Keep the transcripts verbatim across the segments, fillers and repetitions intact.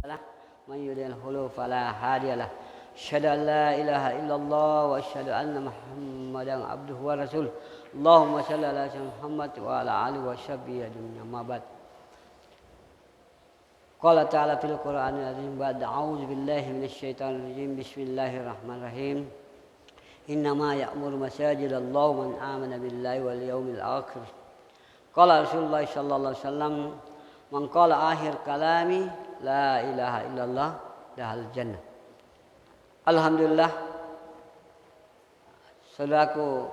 له، ومن يضلله فلا هادي له. أشهد أن لا إله إلا الله وأشهد أن محمدا عبده ورسوله. اللهم صل على سيدنا محمد وعلى آله وصحبه أجمعين. أما بعد. قال تعالى في القرآن العظيم بعد أعوذ بالله من الشيطان الرجيم. بسم الله الرحمن الرحيم. إنما يعمر مساجد الله من آمن بالله واليوم الآخر. قال رسول الله صلى الله عليه وسلم، من قال آخر كلامه لا إله إلا الله دخل الجنة. Alhamdulillah, saudaraku,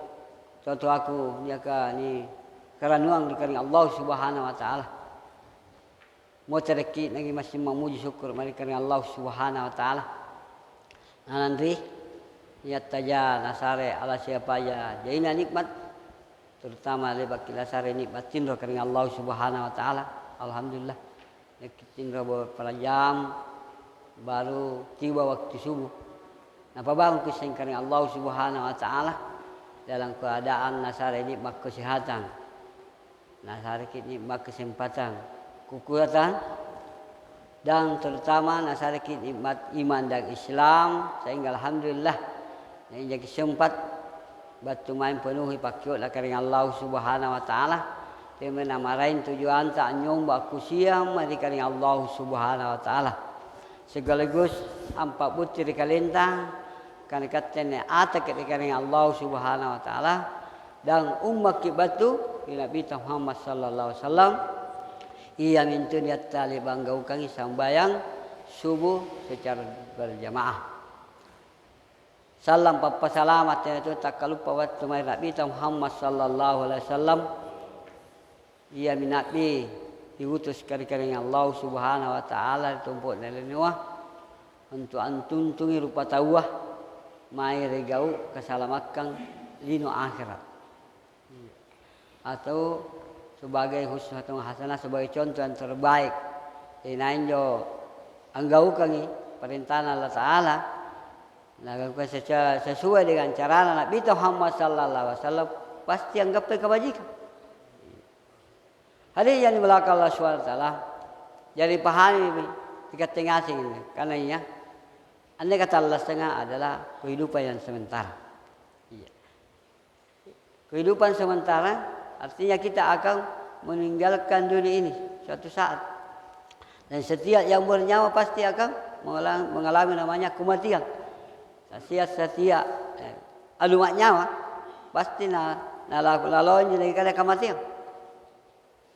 totoaku, niaka nikaranuang ri karaeng Allah Subhanahu wa Ta'ala. Moterekki' nagi massing mammuji sukkuru' mae ri karaeng Allah Subhanahu wa Ta'ala. Nananri, niattaja nasare ala siapaja jaina nikmat, terutama le'baki nasare nikmat tinro karaeng Allah Subhanahu wa Ta'ala. Alhamdulillah. Nakki tinro beberapa jam, baru tiba waktu subuh. Napabangungki' isseng karaeng Allah Subhanahu wa Ta'ala dalam keadaan nasare nikmat kesehatan. Nasareki' nikmat kesempatan, kekuatan, dan terutama nasareki' nikmat iman dan Islam, sehingga alhamdulillah, nainjaki sempat battu maeng penuhi pakkio'na karaeng Allah Subhanahu wa Ta'ala, tena maraeng tujuanta anynyomba akkusiang mae ri karaeng Allah Subhanahu wa Ta'ala. Sekaligus ampa'butti ri kalenta, kana katte anne ataki' ri karaeng Allah Subhanahu wa Ta'ala, dan ummakki' battu ri Nabita Muhammad sallallahu alaihi wasallam, iamintu niattali banggaukangi sambayang subuh secara berjamaah. Sallang pappasalama' tena tuli takkaluppa battu mae ri Nabita Muhammad sallallahu alaihi wasallam. Iami Na'bi diutus kari-karaeng Allah Subhanahu wa Ta'ala ri tompo'na linoa untu' antuntungi rupataua mae ri gau' kasalamakkang lino ahera'. Atau sebagai uswatun hasanah, sebagai contoh yang terbaik. Tena injo anggaukangi parentana Allata'ala, nagaukang seca-, sesuai dengan carana Nabita Muhammad sallallahu alaihi wasallam, pasti anggappai kabajikang. Hadijani malaka Allah Subhanahu wa Ta'ala. Jari, pahamimi ikatte ngaseng anne, karena iya, anne katallassanga adalah kehidupan yang sementara. Iya. Kehidupan sementara artinya kita akan meninggalkan dunia ini suatu saat. Dan setiap yang bernyawa pasti akan mengala-, mengalami namanya kematian. Setiap, setiap, eh, anu ma'nyawa pasti na, nala-, nalaonji ri kata kematian.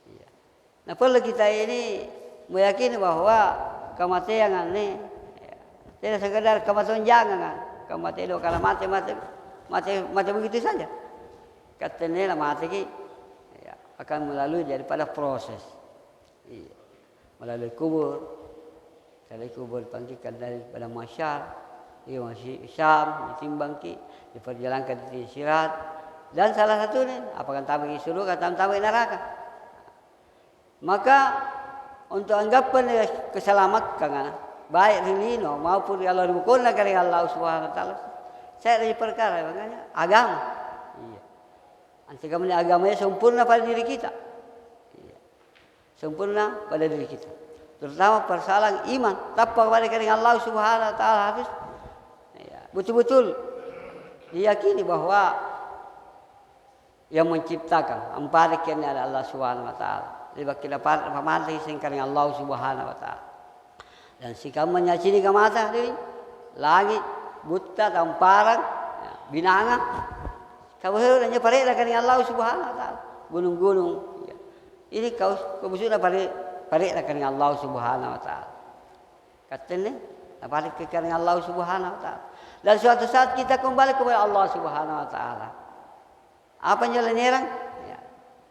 Iya. Nah, perlu kita ini meyakini bahwa kematian anne, ya, tidak sekedar kematonjangan, kematian itu karena mati, mati, mati, mati begitu saja. Katte anne namateki, ya, akan melalui daripada proses. Iya. Melalui kubur, dari kubur dibangkitkan dari padang mahsyar, iya, masih Syam, ditimbangki, diperjalankan di sirat, dan salah satunya, apakah antamaki surga, atau antamaki neraka. Maka, untuk anggappa anne kesalamakkanga, baik ri lino maupun ri allo ri bokonna karaeng Allah Subhanahu wa Ta'ala, se'reji perkara, makanya agama. Iya. Antekamma anne agamaya sempurna pada diri kita. Iya. Sempurna pada diri kita. Terutama persoalan iman, tappa' pada karaeng Allah Subhanahu wa Ta'ala harus, iya, betul-betul diyakini bahwa yang menciptakan, ampareki anne adalah Allah Subhanahu wa Ta'ala. Le'baki napar-, pamatei seng karaeng Allah Subhanahu wa Ta'ala. Dan sikamma nyacinika mata, deh, langi', gutta, tamparang, ya, binanga. Kabuheu anjo pare'na karaeng Allah Subhanahu wa Ta'ala. Gunung-gunung, ya. Ini kau, kabusu'na pare-, pare'na karaeng Allah Subhanahu wa Ta'ala. Katte anne, napareki karaeng Allah Subhanahu wa Ta'ala. Dan suatu saat kita kembali kepada Allah Subhanahu wa Ta'ala. Apa anjo lanerang? Ya,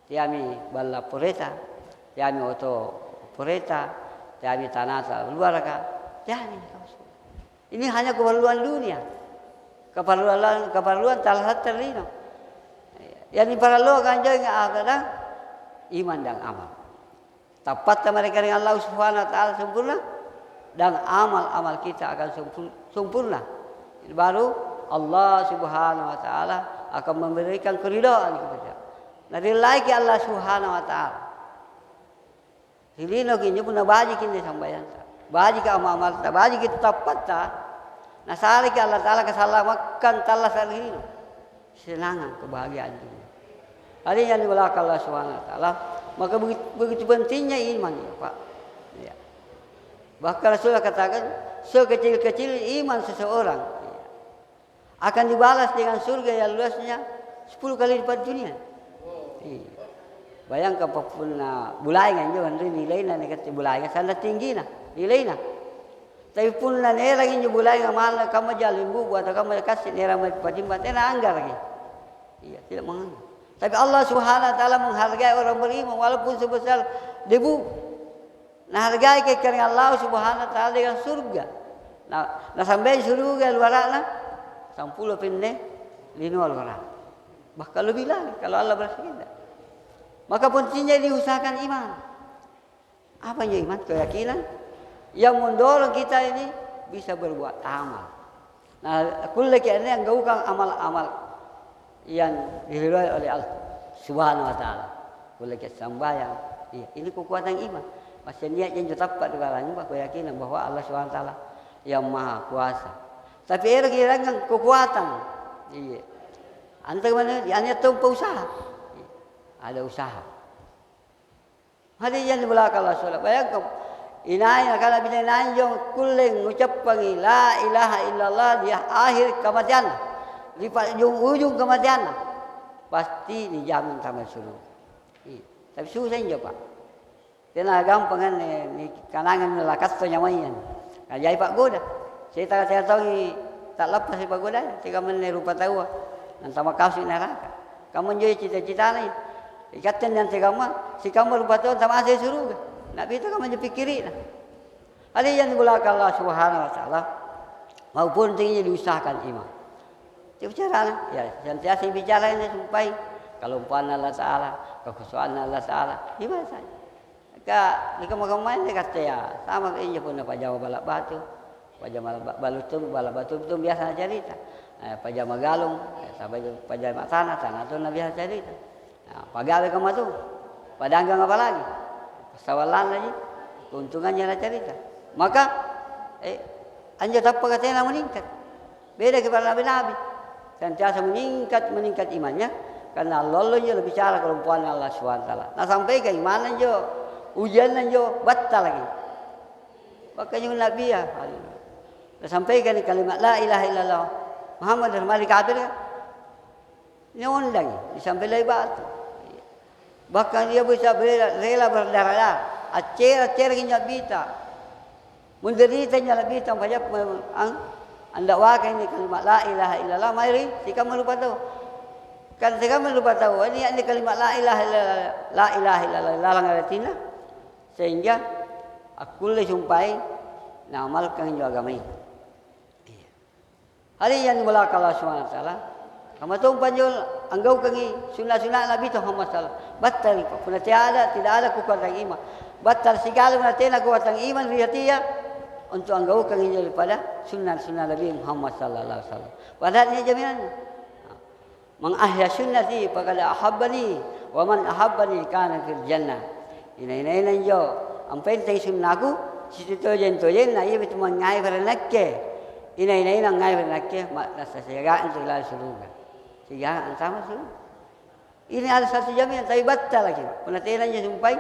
teami balla' poreta, teami oto poreta, teami tanata luaraka, teami. Ini hanya keperluan dunia. Keperluan, keperluan talasatta ri lino. Yang diparalluang anjo inga' apa, iman dan amal. Tappatta mae ri karaeng Allah Subhanahu wa Ta'ala sempurna, dan amal-amal kita akan sempur-, sempurna. Baru Allah Subhanahu wa Ta'ala akan memberikan keridhaan kepada kita. Narillaiki Allah Subhanahu wa Ta'ala. Ri linoki injo punna bajiki anne sambayanta. Bajiki ama-, amalta, bajiki tappatta, nasareki Allata'ala kasallamakkang tallasa' ri lino. Kesenangang, kebahagiaan dunia. Artinya dimuliakan Allah Subhanahu wa Ta'ala, maka begitu, begitu pentingnya iman, ya, Pak. Ya. Bahkan Rasulullah katakan, sekecil-kecil iman seseorang, ya, akan dibalas dengan surga yang luasnya sepuluh kali lipat dunia. Iya. Bayangkan, Pak, punna bulaenga injo, kan, ri nilaina nikatte bulaenga, sanna' tinggina nilaina. Tapi punna naerangi injo bulaenga malla' kamma jalimbubu atau kamma kassi naerang mae patimba, tena anggaraki. Iya, tidak menganggap. Tapi Allah Subhanahu wa Ta'ala menghargai orang beriman walaupun sebesar debu. Nahargai kekkareng Allah Subhanahu wa Ta'ala dengan surga. Na, nasambei suruga luara'na, sampulo penne linoa luara'na. Bahkan lebih lagi kalau Allah berkehendak. Maka pentingnya diusahakan iman. Apa injo iman? Keyakinan yang mendorong kita ini bisa berbuat amal. Nah, kulleki anne anggaukang amal-amal yang diridhoi oleh Allah Subhanahu wa Ta'ala. Kulleki sambayang. Iya, ini kekuatan iman. Massing nia' janji tappa' ri barang, keyakinan bahwa Allah Subhanahu wa Ta'ala yang Maha Kuasa. Tapi eroki erangang kekuatan. Iya. Antu mana, ania tau pausaha. Iya. Ada usaha. Hari yang di belakang Rasulullah, bayangkan, inai nakana bine inai injo kulle ngucappangi la ilaha illallah di akhir kamateanna, di pa-, ujung-ujung kamateanna, pasti nijamin tama surga. Iya. Tapi susah injo, Pak. Tena gampang anne, nikanangang nalakatto nyawaya. Najai pa'goda. Setanga-tenga taungi ta'lappasi pa'godaya, sikamma anne rupa taua, nantama kasi neraka. Kamma injo cita-citana. Ikatte anne antekamma, sikamma rupa taua antamasi suruga. Na'bi tau kamma anjo pikkiri'na. Alai yang dimuliakan Allah Subhanahu wa Ta'ala, maupun tinggi diusahakan iman. Itu carana, ya, senantiasa bicara ini sumpae kalompoanna Allata'ala, kekhusuanna Allata'ala, ibadah saja. Ka, nikamma-kammai anne katte, ya, sama injo punna pajama balla' batu, pajama ba-, balu tu-, balla' batu tu biasa nacarita. Eh, pajama galung, eh, pajama tana, tana tu na biasa carita. Nah, pagawe kamma tu, padanggang apalagi? Passaballannaji, keuntungannya nacarita. Maka, eh, anjo tappaka tena meningkat. Bedaki para nabi-nabi. Senantiasa meningkat, meningkat imannya, karena allo-allo injo nabicara kalompoanna Allah Subhanahu wa Ta'ala. Nasampaikan imanna injo, ujianna injo, battalaki. Maka injo nabia, nasampaikan kalimat la ilaha illallah Muhammad Rasulullah, ri kafirka. Niondang, nisampelai batu. Bahkan ia bisa rela, rela berdarah-darah. Accera-ceraki nyabbita. Menderita nyabbita, ang-, andakwakang ini kalimat la ilaha illallah, mae ri sikamma rupa tau. Kan sikamma rupa tau, ini, ini kalimat la ilaha illallah, la ilaha illallah, lalang aratina. Sehingga akkulle sumpai naamalkan injo agamaya. Iya. Hari yang dimuliakan Allah Subhanahu wa Ta'ala, kamma tompa injo anggaukangi sunna'-sunna' Nabi Muhammad sallallahu alaihi wasallam. Battali, punna tiada, tidak ada kekuatan iman. Battal sikali punna tena kekuatan iman ri hatia untuk anggaukangi injo daripada sunna'-sunna' Nabi Muhammad sallallahu alaihi wasallam. Padahal ini jaminannya. Man ahya sunnati faqad ahabbani, wa man ahabbani kana fil jannah. Inai-naina injo ampentengi sunnaku, sitojeng-tojenna, ia betu mangngai pada nakke. Inai-naina ngai pada nakke, ma-, nasa siagang tu laleng suruga. Siagang antama suruga. Ini ada satu jaminan, tapi battalaki. Punna tena injo sumpai,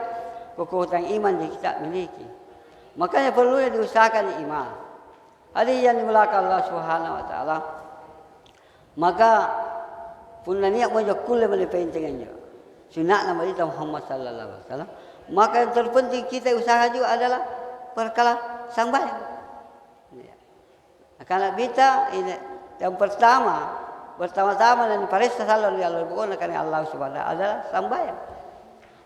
kekuatan iman yang kita miliki. Makanya perlunya diusahakan iman. Hari yang dimuliakan Allah Subhanahu wa Ta'ala. Maka punna nia'mo anjo kulle mani painteng anjo. Sunna'na Nabitta Muhammad sallallahu alaihi wasallam. Maka yang terpenting kita usaha juga adalah perkara sambayang. Ya. Nakana Nabitta, ini yang pertama, pertama-tama dan paressa sallo ri Allah, pokokna karena Allah Subhanahu wa Ta'ala adalah sambayang.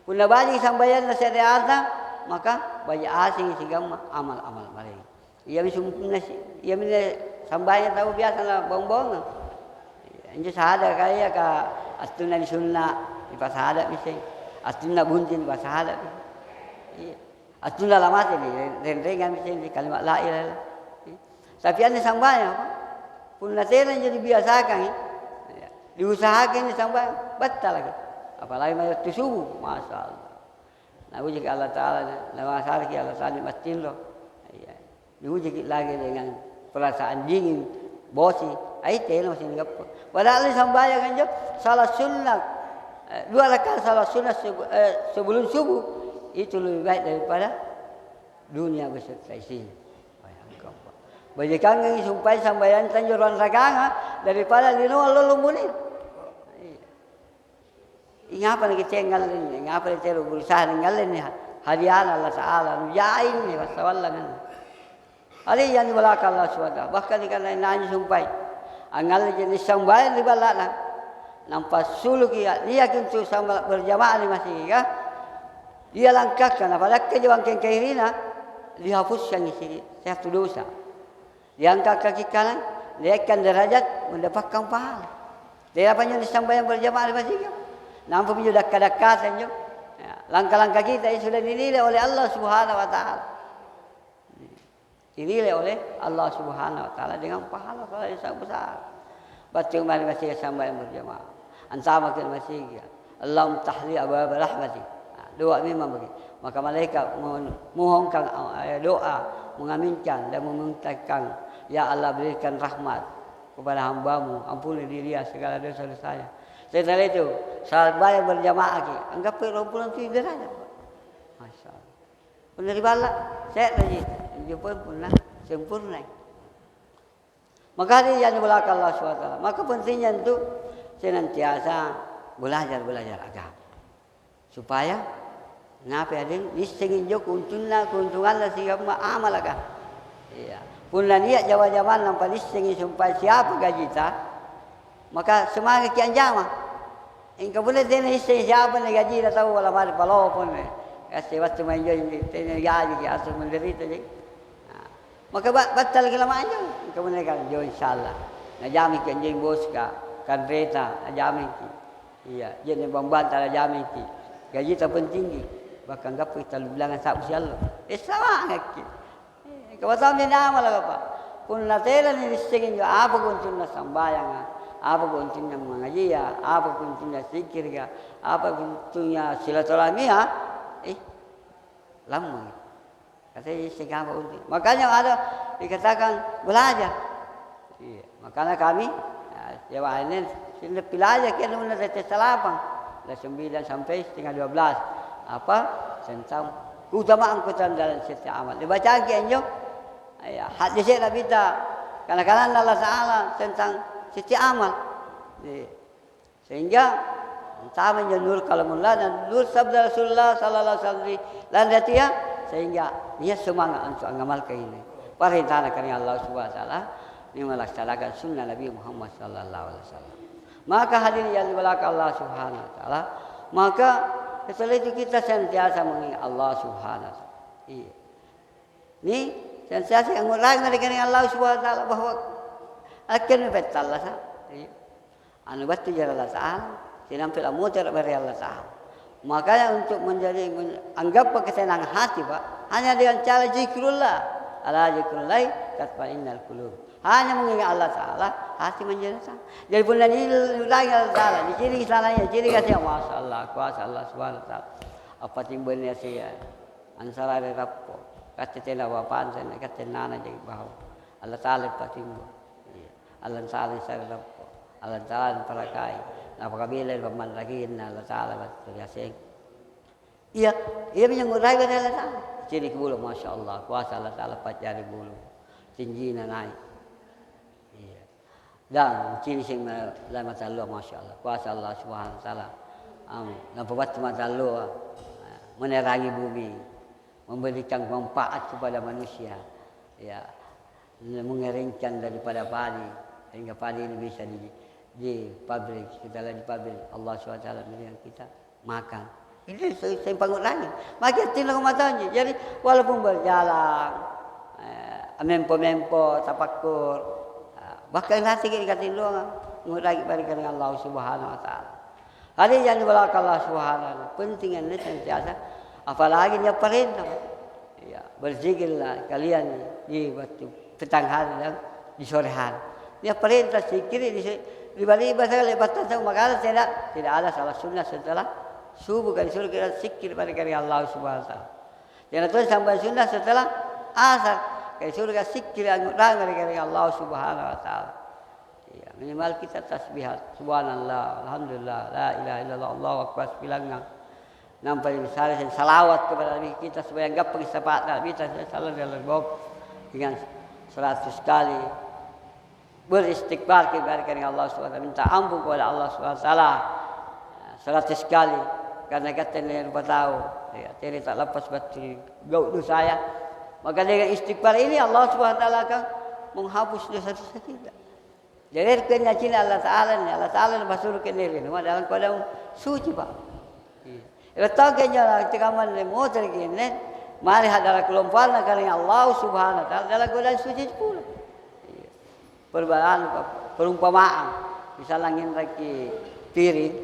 Punna baji sambayanna se'reata, maka baji asengi sigamma amal-amal maraeng. Iami sumpunna si-, iaminne sambayang tau biasa na baung-baungang. Injo sahada kaya ka attunna ni sunna, nipasahada mi seng. Attunna bunting nipasahada mi. Iya. Attunna lamate ni, ren-, renrengang mi seng ri kalimat la ilaha illallah. Iya. Tapi anne sambayang, apa? Punna tena injo dibiasakangi, iya, diusahakangi sambayang, battalaki. Apalagi mae wattu subuh, masya Allah. Naujaki Allah Ta'ala, na-, namasaraki Allah Ta'ala ni mattinro. Iya. Niujiki lagi dengan perasaan dinging, bosi, ai tena masi nigappa. Padahal sambayang anjo salat sunna, eh, dua rakaat salat sunna seb-, eh, sebelum subuh, itu lebih baik daripada dunia beserta isinya. Bayangkan, Pak. Bajikangangi sumpae sambayang tanjo ruang raganga daripada linoa lolong muni. Iya. Ingapa nakitea ngallenni? Ingapa nakitea berusaha ngallenni ha-, hadiana Allata'ala? Nujaimi passawallanganna. Alianni balaka Allah subhanahu wa ta'ala. Bahkan nikanai nanjo sumpai. Angngalleji nissambayang ri balla'na. Nampa suluki niaki untu' sambala' berjamaah ri masingika. Ia langkaka napadakkaji bangkeng kairina, dihapussangi si-, satu dosa. Diangka'ki kanang, naikang derajat, mendapatkang pahala. Tenapa anjo nissambayang berjamaah ri masingka? Nampami anjo dakka-dakkata anjo. Ya, langka-langka kita yang sudah dinilai oleh Allah Subhanahu wa Ta'ala. Dinilai oleh Allah Subhanahu wa Ta'ala dengan pahala, pahala yang sangat besar. Battu mae ri masingka sambayang berjamaah. Antamaki ri masingka. Allahumma ftah li abwaaba rahmati. Nah, doa memang begitu. Maka malaeka mo-, mohongkang, eh, doa, mengaminkan dan memintakan, "Ya Allah, berikan rahmat kepada hambamu, ampuni dirinya segala dosa-dosanya." Setelah itu, salat bayar berjamaah ki, anggappai ruampulo tuju derajat. Masya Allah. Punna ri balla', se'reji. Injo pole punna sempurnai. Maka ri anjo balaka Allah subhanahu wa ta'ala. Maka pentingnya untuk senantiasa belajar-belajar agama. Supaya ngapai adeng, nissengi injo keuntunna, keuntunganna sikamma amalaka. Iya. Punna nia' jama-jamang nampa nissengi sumpae siapa gajita, maka semangaki anjama. Mingka punna tena isseng siapa anne gajina tau, wala mari palopone. Kasi battu mae injo, tena gajiki, atau menderita ji. Nah, maka ba-, battalaki lama anjo. Mingka punna kan jo, insyaallah. Najamiki anjo boska, kanreta, najamiki. Iya, je'ne' bambanta najamiki. Gajita pung tinggi. Bahkan gappa tallu bulangan sa'bu siallo. Eh, samangakki. Eh, kabatang bene amalaka, Pak. Punna tena niissengi injo apa keuntunna sambayanga, apa keuntunna mangajia, apa keuntunna sikkirika, apa keuntunna silaturahmia, eh, lammangi. Katanya isseng apa untu-, makanya ada dikatakan belajar. Iya, makanya kami, ya, setiap hari ini, setiap belajar, kira-kira dari salapang, dari sembilan sampai setengah dua belas. Apa? Tentang keutamaan-keutamaan dalam setiap amal. Dibacangki anjo, ya, hadisnya Nabi ta, kana-kananna Allah Ta'ala tentang setiap amal. Iya. Sehingga antama injo nur kalamullah dan nur sabda Rasulullah sallallahu alaihi wasallam ri lanri atia, sehingga nia' sumanga' untu' angngamalkangi anne parentana karaeng Allah Subhanahu wa Ta'ala, memang melaksanakan sunnah Nabi Muhammad sallallahu alaihi wasallam. Maka hadirin yang dimuliakan Allah Subhanahu wa Ta'ala, maka setelah itu kita senantiasa mengingat Allah Subhanahu wa Ta'ala. Iya. Ni, senantiasa angngu'rangi mae ri karaeng Allah Subhanahu wa Ta'ala bahwa akkiannu pettallasa. Iya. Anu battu ri Allata'ala, sinampe' lammotere' mae ri Allata'ala. Makanya untuk menjadi men-, anggappa ketenangan hati, Pak, hanya dengan cara zikrullah. Ala zikrillahi tatmainnul qulub. Hanya mengingat Allah Ta'ala, hati menjadi tenang. Jadi punna niu'rangi Allah Ta'ala, nicini' salaya, nicini' kasih, Masya Allah, kuasa Allah Subhanahu wa Ta'ala. Apa timbunnya sih ya? Ansarare rappo. Katte tena bapanta, katte nana jaki bahu. Allata'ala patimbo. Iya. Allata'ala sare rappo. Allata'ala parakai. Napakabelai pammanrakinna Allata'ala battu ri aseng. Iya, iya minjo ngurai bere Allata'ala. Ciniki bulu, Masya Allah, kuasa Allata'ala pajari bulu. Tinjina naik. Iya. Dan cini seng ma-, lai mata alloa, Masya Allah. Kuasa Allah Subhanahu wa Ta'ala. Am, nampa battu mata alloa, eh, menerangi bumi, memberikan manfaat kepada manusia. Ya, mengeringkan daripada padi, sehingga padi ini bisa di-, di pabrik, setelah di pabrik, Allah Subhanahu wa Ta'ala memberikan kita makan. Itu se-, seng pangngu'rangi. Maki attinro mataji. Jadi, walaupun berjalan, eh, amempo-mempo, tapakkur, eh, bahkan hatiki ri katinroanga, ngu'rangi barikkang Allah Subhanahu wa Ta'ala. Hadirin yang dimuliakan Allah Subhanahu wa Ta'ala, penting anne senantiasa, apalagi nia' parenta. Iya, berzikirlah kalian di waktu petang hari dan di sore hari. Nia' parenta sikkiri' di se-, ri bali basa le'ba' tau makana tidak, tidak ada salat sunnah setelah subuh, kan disuruh kita sikkiri' pada kari Allah Subhanahu wa Ta'ala. Tena tongi sambayang sunnah setelah asar. Kasurga sikkiri' angngu'ranga ri karaeng Allah Subhanahu wa Ta'ala. Iya, minimal kita tasbihat, subhanallah, alhamdulillah, la ilaha illallah, Allahu akbar, sibilangngang. Nampa misalnya salawat kepada Nabi kita supaya gappaki syafa'atna Nabi kita sallallahu alaihi wasallam dengan seratus kali. Beristighfar kepada Allah Subhanahu wa Ta'ala, minta ampun kepada Allah Subhanahu wa Ta'ala seratus kali karena katte nia' rupa tau, ya, tena ta'lepas battu ri gau' dosaya. Maka dengan istighfar ini Allah Subhanahu wa Ta'ala akan menghapus dosa-dosa kita. Jadi, kenyacina Allah Ta'ala ni, Allah Ta'ala napasuro ke'nere ri linoa dalam keadaan suci, Pak. Iya. Ero' tau kenjo na tika manne motere' kenne, mari hadara' kalompoanna karaeng Allah Subhanahu wa Ta'ala dalam keadaan suci pole. Iya. Perbedaan, perumpamaan, misalnya nginreki piring,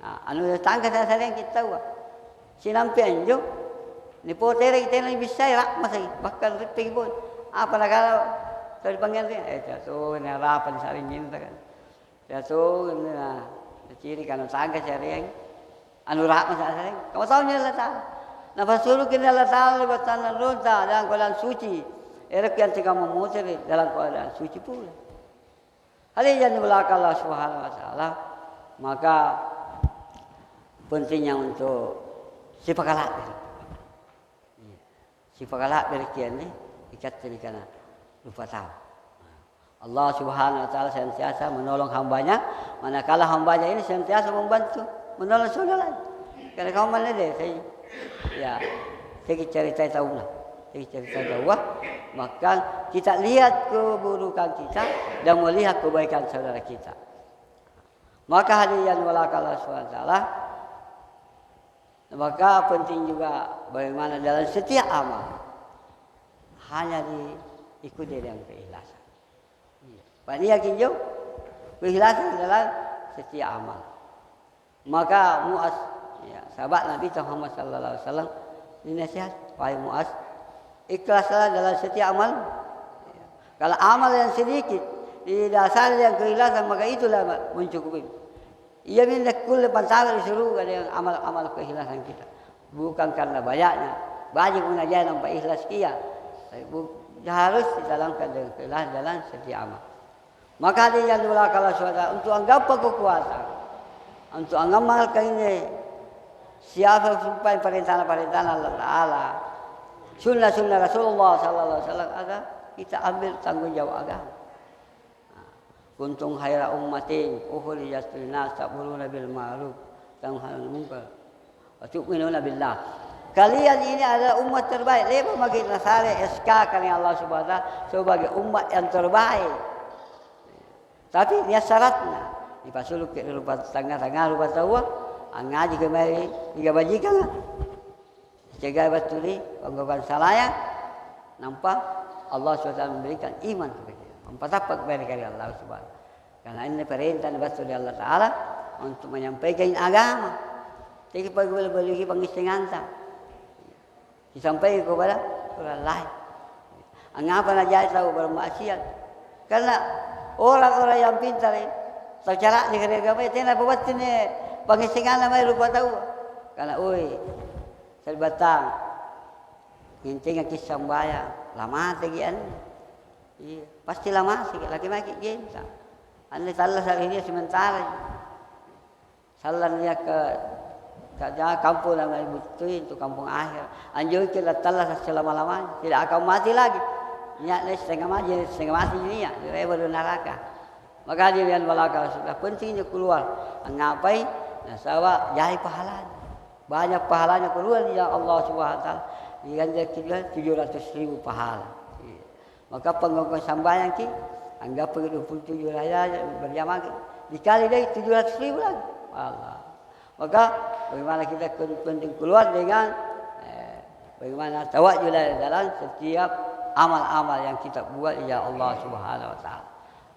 nah, anu tangkasa' sareangki taua. Sinampe anjo, nipotereki tena nibissai, ra'masaki, bahkan rippeki pole. Apa nakana tau ri pangnganre? Eh, tea tongi narapang sa'ring nginreka. Tea tongi na, nacini kana tangga sareang, anu ra'masa sareang. Kamu tahu ni Allata'ala. Napasuruki ni Allata'ala ri battanna ronta dalam keadaan suci. Eroki antekamma motere' dalam keadaan suci pole. Hadirin yang dimuliakan Allah Subhanahu wa Ta'ala, maka pentingnya untuk sipakala'biri'. Iya. Sipakala'biriki anne, ikatte nikana rupa tau. Allah Subhanahu wa Ta'ala senantiasa menolong hambanya, manakala hambanya ini senantiasa membantu, menolong saudaranya. Karena kamu manne deh, saya, ya, saya caritai tauna, saya caritai taua, maka kita lihat keburukan kita dan melihat kebaikan saudara kita. Maka hadirin yang dimuliakan Allah Subhanahu wa Ta'ala, maka penting juga bagaimana dalam setiap amal hanya diikuti dengan keikhlasan. Iya. Paniaki injo keikhlasan dalam setiap amal. Maka Muaz, ya, sahabat Nabi Muhammad sallallahu alaihi wasallam, dinasihat, "Wahai Muaz, ikhlaslah dalam setiap amal. Kalau amal yang sedikit didasari dengan keikhlasan, maka itulah mencukupi." Iaminne kulle pantama' ri suruga dengan amal-amal keikhlasan kita. Bukan karena banyaknya, baji' punna jai nampa ikhlas kia. Tapi bu-, harus dijalankan dengan keikhlasan dalam setiap amal. Maka hadirin yang dimuliakan Allah subhanahu wa ta'ala, untuk anggappa kekuatan, untuk angngammalka ini, siapa supaya parentana-parentana Allah Ta'ala, sunna-sunna Rasulullah sallallahu alaihi wasallam, agar kita ambil tanggung jawab agama. Kuntum khaira ummatin ukhrijat linnas ta'muruna bil ma'ruf wa tanhauna 'anil munkar wa tu'minuna billah. Kalian ini adalah umat terbaik. Le'ba' maki' nasare S K kani Allah Subhanahu wa Ta'ala sebagai umat yang terbaik. Tapi nia' syaratna, nipasuluki' ri rupa tangnga-tangnga rupataua, angngajiki mae ri kabajikanga. Cegai battu ri panggaukang salaya, nampa Allah subhanahu wa ta'ala memberikan iman kepada kita. Mampatappa' kepada Allah subhanahu. Karena ini perintah battu dari Allah Ta'ala untuk menyampaikan agama. Jadi, pagi boleh-boleh pangissenganta. Disampaikan kepada orang lain. Angngapa najai tau bermaksiat? Karena orang-orang yang pintar, eh, tau cara'de' ri agama, tena pabattu ni pangngissenganna mae rupataua. Karena, oi, sari'battang, ngintingaki sambayang, lamateki anne. Iya, pasti lamateki, laki maki' genta. Anne tallasa' ri dia sementara. Sallang nia' ka, ka ja-, kampong namai buttui, itu kampong akhir. Anjo iki lattallasa' selama-lamanya, tidak akan mati lagi. Nia' setengah mati, setengah mati nia', direba ri naraka. Maka dia yang balaka sudah pentingnya keluar. Angngapai? Nasaba' jai pahalanya. Banyak pahalanya keluar di jalan Allah Subhanahu wa Ta'ala. Diganjaki tujuh ratus ribu pahala. Iya. Maka panggaukang sambayangki, anggappa dua puluh tujuh raya berjamaah, dikali deh tujuh ratus ribu lagi. Allah. Maka bagaimana kita pen-, penting keluar dengan, eh, bagaimana tawajud dalam setiap amal-amal yang kita buat, ya Allah Subhanahu wa Ta'ala.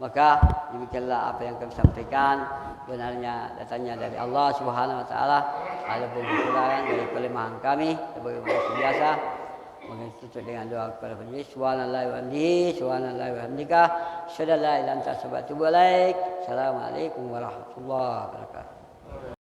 Maka demikianlah apa yang kami sampaikan, benarnya datangnya dari Allah Subhanahu wa Ta'ala, adapun kekurangan dari kelemahan kami, sebagaimana biasa, maka tutup dengan doa kepada penyelenggara. Subhanallahi wa bihamdihi, subhanallahi wa bihamdika, asyhadu an la ilaha illa anta, astaghfiruka wa atubu ilaik. Assalamualaikum warahmatullahi wabarakatuh.